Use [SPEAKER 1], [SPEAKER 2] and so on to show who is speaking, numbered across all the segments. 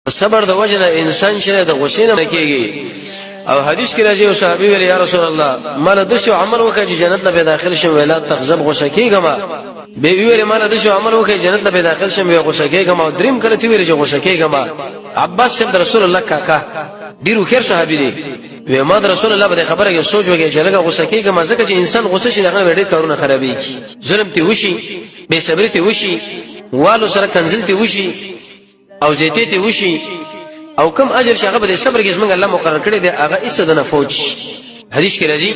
[SPEAKER 1] صبر د وجه نه انسان چې د غصې نه کېږي. او حدیث کې راځي، او صحابي ویل: یا رسول الله، مال د شو عمل وکړه چې جنت له داخل شم. ویلا تغضب، غصه کېږم. به ویل: مال د شو عمل وکړه جنت له داخل شم، وی غصه کېږم. او دریم کله تی ویل چې غصه کېږم. عباس صاحب رسول الله کاکا، ډیر خیر صحابي دی، وی ما د رسول الله په خبره کې سوچ وکړ چې لکه غصه کېږم، ځکه چې انسان غصه شي دغه ډېر کارونه خرابېږي، ظلم تی وشي، بے صبري تی وشي، والو سره کنزل تی وشي او زیته تی وشي، او کم اجر چې هغه به صبر کې زمونږ الله مقرر کړی دی، هغه ایسه د نفوج. حدیث کې راځي،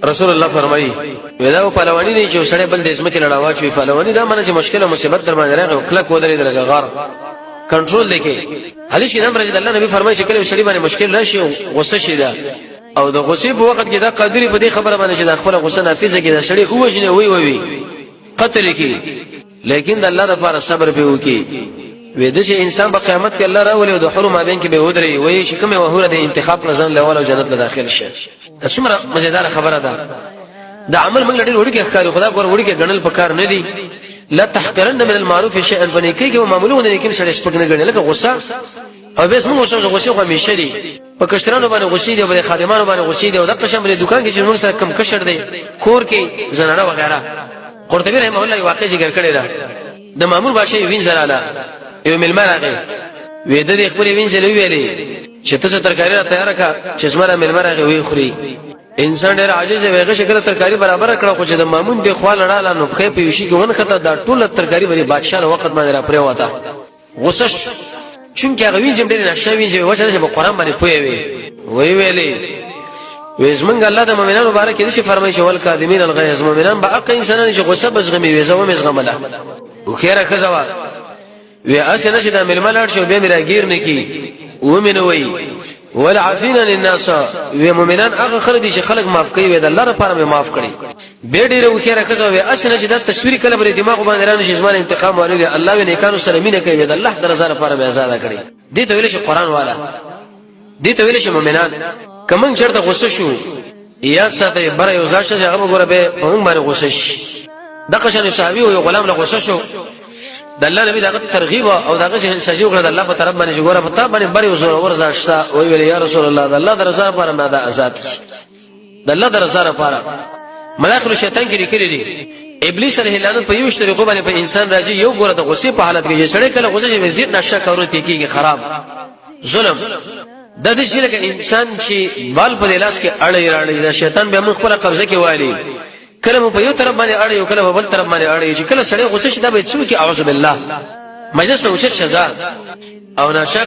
[SPEAKER 1] رسول الله فرمایي: ودا په پهلوانی نه چې سړی بل د اسمه کې لړاوا چوي. پهلوانی دا معنی چې مشکل او مصیبت در باندې راغی او کلک ودرې درګه غار کنټرول دی کې. حدیث کې نمبر چې الله نبی فرمایي چې کله سړی باندې مشکل راشي او غصه شي دا، او د غصې په وخت کې دا قادری په دې خبره باندې چې د خپل غصه نافذه کې دا سړی اوجنه وی وی قتل کې، لیکن د الله لپاره صبر به وکي. وې د چې انسان په قیامت کې الله راولي او د حرم مابین کې به ودري، وې چې کومه وهوره د انتخاب لزان لول او جنت له داخل شي. دا څومره مزیدار خبره ده. دا عمل موږ ډېر وړي کې ښکاري، خدا ګور وړي کې غنل پکار نه دي. لا تحقرن من المعروف شيئا، فنیکی کې معمولی ونه کې سړی سپک نه غني، لکه غصه. او بس موږ اوس غصه خو همیشه دي، په کشرانو باندې غصې دي، په خادمانو باندې غصې دي، او د قشم په دکان کې چې موږ سره کم کشر دی، کور کې زنانه وغیرہ. قرطبي رحمه الله واقع ذکر کړی دا، د مامور بادشاہ وینځ رااله، یو ملما راغی، وې د دې خپل وینځ له ویلې چې ته څه ترکاری را تیار کا چې زمره ملما راغی وی خوري. انسان ډېر عاجز وي، هغه شکل ترکاری برابر کړه، خو چې د مامون دی خوا لړاله نو پخې په یوشي کې ونخته، دا ټوله ترکاری بری بادشاہ له وخت باندې را پرې وته. غوسه شو، چونکه هغه وینځم ډېر نشه وینځم وچه چې په قرآن باندې پوه وي. وی ویلې وې زمونږ الله د مؤمنانو باره کې چې فرمایي چې ول کاظمین الغیظ، مؤمنان به اق انسانان چې غوسه بزغمي. وې زه مې زغمله او خیره خزوا. وی اسنه چې د ململ لاړ شو به مې راګیر نه کی و مې نه وی. والعافین عن الناس، وی مؤمنان هغه خلک دي چې خلک معاف کوي. وی د الله لپاره مې معاف کړي. به ډیره وخیره کزه. وی اسنه چې دا تصویر کله بر دماغ باندې رانه شي، زمان انتقام والي. الله وی نیکانو سره مینه کوي، د الله د رضا لپاره مې آزاد کړي. دې ته ویل شي قران والا، دې ته ویل شي مؤمنان. کمن چرته غصه شو، یاد ساته بر یو ځای چې هغه وګوره به په موږ باندې غوسه شي. دغه شان صحابي یو غلام له غوسه شو، د الله نبی دغه ترغیب او دغه ذهن سازي وکړه د الله په طرف باندې چې ګوره په تا باندې بر یو زور ورزا شته. وی ویل: یا رسول الله، د الله د رضا لپاره ما دا آزاد کی، د الله د رضا لپاره. مداخل شیطان کې لیکلي دي، ابلیس علیه اللعنت په یو طریقو باندې په انسان راځي. یو ګوره د غصې په حالت کې چې سړی کله غصه شي، ډېر نشه کارونه کیږي، خراب ظلم. د دې چې لکه انسان چې بال په لاس کې اړې راړي، دا شیطان به موږ خپل قبضه کې والي، کله مو په یو طرف باندې اړې او کله په بل طرف باندې اړې. چې کله سړی غوسه شي، دا به څه وکي؟ اعوذ بالله، مجلس له اوچت شزا او ناشا.